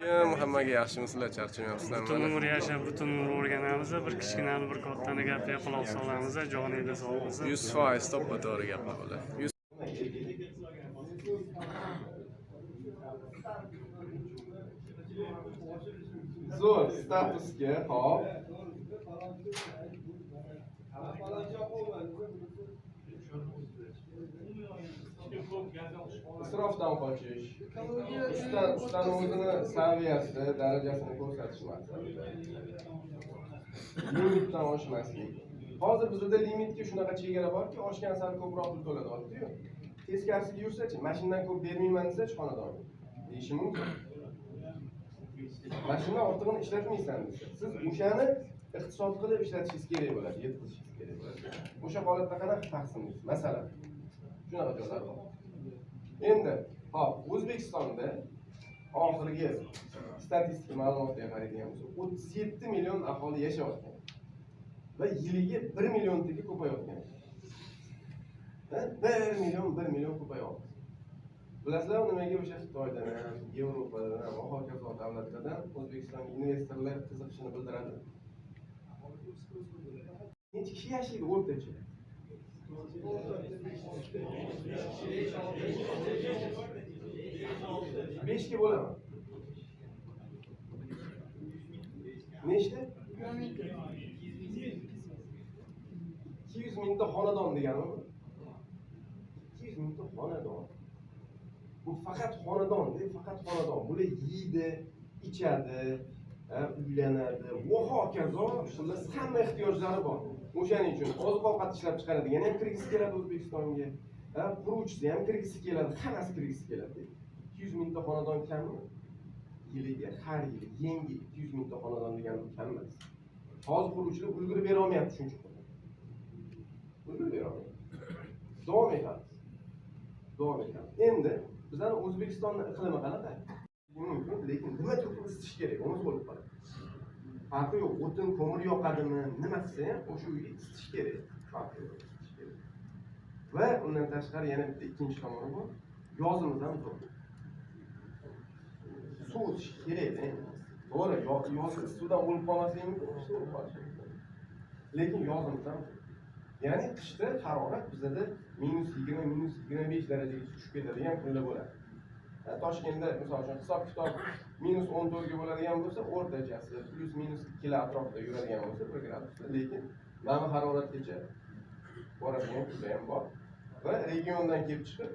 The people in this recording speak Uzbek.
Hammaga yaxshimisizlar, charchamayapsizlar? Butun umr yashab, butun umr o'rganamiz, bir kichkinani, bir kattani gapiga quloq solamiz, joningda sog' bo'lsin. 100% to'ppa to'g'ri gaplar bular. Zo'r statusga, hop. Isrofdan qochish. Ustani o'zini saviyasi, darajasini ko'rsatish maqsadida. Limitdan oshmaslik. Hozir bizda limitga shunaqa chegara borki, oshgan sari ko'proq pul to'latyapti-yu. Teskarisiga yursa-chi, mashindan ko'p bermayman desa-chi xonadonga, deyishi mumkin. Mashina ortig'ini ishlatmaysan desa, siz o'shani iqtisod qilib ishlatishingiz kerak bo'ladi, yetkazishingiz kerak bo'ladi. O'sha holatda qanaqa taqsimlaysiz? Masalan, shunaqa joylar bor. Endi, hop, O'zbekistonda oxirgi statistik ma'lumotga qaraydigan bo'lsak, 37 million aholi yashayotgan va yiliga 1 milliontaga ko'payotgan. Ha, 1 million, 1 million ko'payyapti. Bilasizlarmi nimaga o'sha Xitoydan ham, Yevropadan ham, va hokazo davlatlardan O'zbekistonga investorlar qiziqishini bildiradi? Necha kishi yashaydi o'rtacha? 5ga bo'laman. Nechta? 200 mingta xonadon degani bu. 200 mingta xonadon. Bu faqat xonadon, faqat xonadon. Bular yeydi, ichadi, uylanadi va hokazo, xullas hamma ehtiyojlari bor. O'shaning uchun oziq-ovqat ishlab chiqaradigan ham kirgisi keladi O'zbekistonga, quruvchisi ham kirgisi keladi, hammasi kirgisi keladi. 200 mingta xonadon kammi? Yiliga har yili yangi 200 mingta xonadon degani bu kam emas. Hozir quruvchilar ulgurib bera olmayapti shuncha. Ulgurib bera olmayapti. Davom etamiz. Davom etamiz. Endi bizning O'zbekistonning iqlimi qanaqa? Mumkin, lekin nima turib isitish kerak, o'zi bo'lib qoladi. Farqi yo'q, o'tin, ko'mir yoqadimi, nima qilsa ham o'sha uyga isitish kerak. Farqi yo'q, isitish kerak. Va undan tashqari yana bitta ikkinchi tomoni bor. Yozimiz ham zo'r. Sovutish kerak-da. To'g'ri, yoz issiqdan o'lib qolmaslik mumkin, qishda o'lib qolish mumkin. Lekin yozimiz ham zo'r. Ya'ni qishda harorat bizada -20, -25 darajagacha tushib ketadigan kunlar bo'ladi. Toshkentda misol uchun hisob-kitob -14 ga bo'ladigan bo'lsa, o'rtachasi +-2 atrofida yuradigan bo'lsa 1 gradusda, lekin mana haroratgacha boradigan kunlar ham bor. Va regiondan kelib chiqib